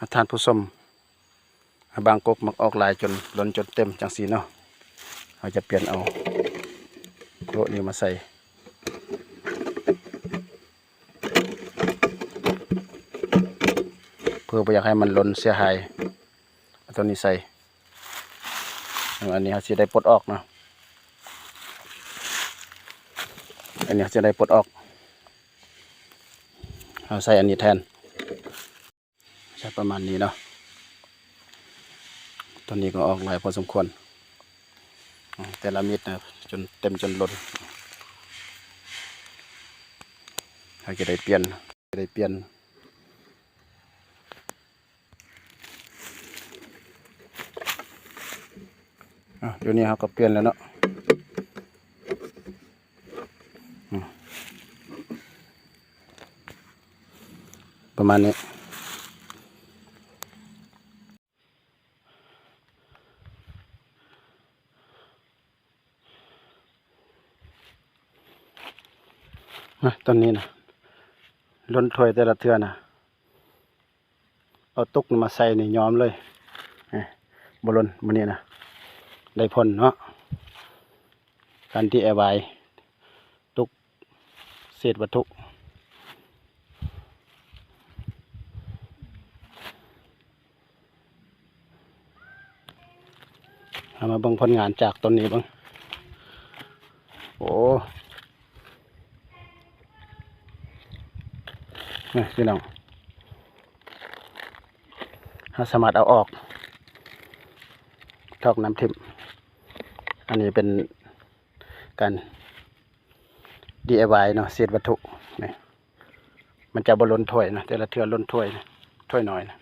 ທ່ານຜູ້ຊົມ ບາງກົກມັກອອກຫຼາຍຈົນລົ້ນຈົນເຕັມຈັ່ງຊີ້ເນາະ, ເຮົາຈະປ່ຽນເອົາໂຕະນີ້ມາໃສ່ ເພື່ອບໍ່ຢາກໃຫ້ມັນລົ້ນເສຍຫາຍ. ເອົາໂຕນີ້ໃສ່ ອັນນີ້ເຮົາຊິໄດ້ປົດອອກເນາະ, ອັນນີ້ເຮົາຊິໄດ້ປົດອອກ ເຮົາໃສ່ອັນນີ້ແທນ. ໃສ່ປະມານນີ້ເນາະ, ຕອນນີ້ກໍອອກຫຼາຍພໍສົມຄວນ ອາ ແຕ່ລະມິດນະ ຈົນເຕັມຈົນລົ້ນ ເຮົາຈະໄດ້ປ່ຽນ ຈະໄດ້ປ່ຽນ. ອາ ດຽວນີ້ເຮົາກໍປ່ຽນແລ້ວເນາະ ອາ ປະມານນີ້. ນະ ຕອນນີ້ນະ ລົ້ນຖ້ວຍແຕ່ລະເທື່ອນະ ເອົາຕຸກມາໃສ່ນີ້ຍອມເລີຍ ເອີ ບໍ່ລົ້ນ. ມື້ນີ້ນະ ໄດ້ຜົນເນາະ ການດີໄອວາຍ ຕຸກເສດວັດຖຸ. ເຮົາມາເບິ່ງຜົນງານຈາກຕົ້ນນີ້ເບິ່ງ. ໂອ້ ນີ້ພີ່ນ້ອງ ເຮົາສາມາດເອົາອອກ ຖອກນ້ຳຖິ້ມ. ອັນນີ້ເປັນການດີໄອວາຍເນາະ ເສດວັດຖຸນີ້ ມັນຈະບໍ່ລົ້ນຖ້ວຍນະ ແຕ່ລະເທື່ອລົ້ນຖ້ວຍ ຖ້ວຍນ້ອຍນະ.